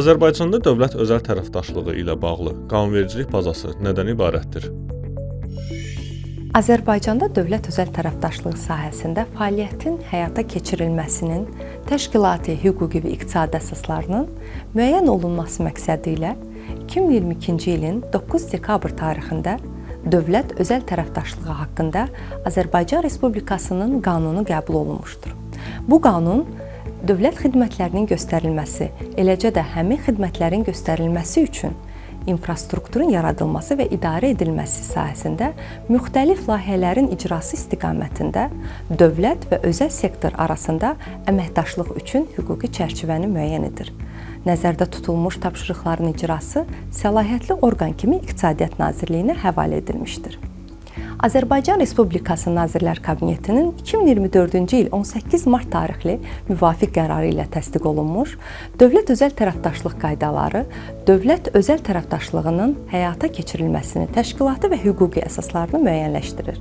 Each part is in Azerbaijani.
Azərbaycanda dövlət özəl tərəfdaşlığı ilə bağlı qanunvericilik bazası nədən ibarətdir? Azərbaycanda dövlət özəl tərəfdaşlığı sahəsində fəaliyyətin həyata keçirilməsinin təşkilati, hüquqi və iqtisadi əsaslarının müəyyən olunması məqsədi ilə 2022-ci ilin 9 dekabr tarixində Dövlət özəl tərəfdaşlığı haqqında Azərbaycan Respublikasının qanunu qəbul olunmuşdur. Bu qanun dövlət xidmətlərinin göstərilməsi, eləcə də həmin xidmətlərin göstərilməsi üçün infrastrukturun yaradılması və idarə edilməsi sahəsində müxtəlif layihələrin icrası istiqamətində dövlət və özəl sektor arasında əməkdaşlıq üçün hüquqi çərçivəni müəyyən edir. Nəzərdə tutulmuş tapşırıqların icrası səlahiyyətli orqan kimi İqtisadiyyat Nazirliyinə həvalə edilmişdir. Azərbaycan Respublikası Nazirlər Kabinetinin 2024-cü il 18 mart tarixli müvafiq qərarı ilə təsdiq olunmuş Dövlət özəl tərəfdaşlıq qaydaları dövlət özəl tərəfdaşlığının həyata keçirilməsini təşkilati və hüquqi əsaslarını müəyyənləşdirir.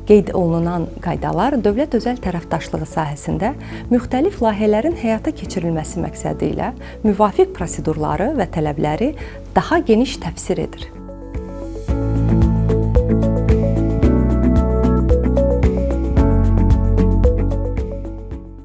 Qeyd olunan qaydalar dövlət özəl tərəfdaşlığı sahəsində müxtəlif layihələrin həyata keçirilməsi məqsədi ilə müvafiq prosedurları və tələbləri daha geniş təfsir edir.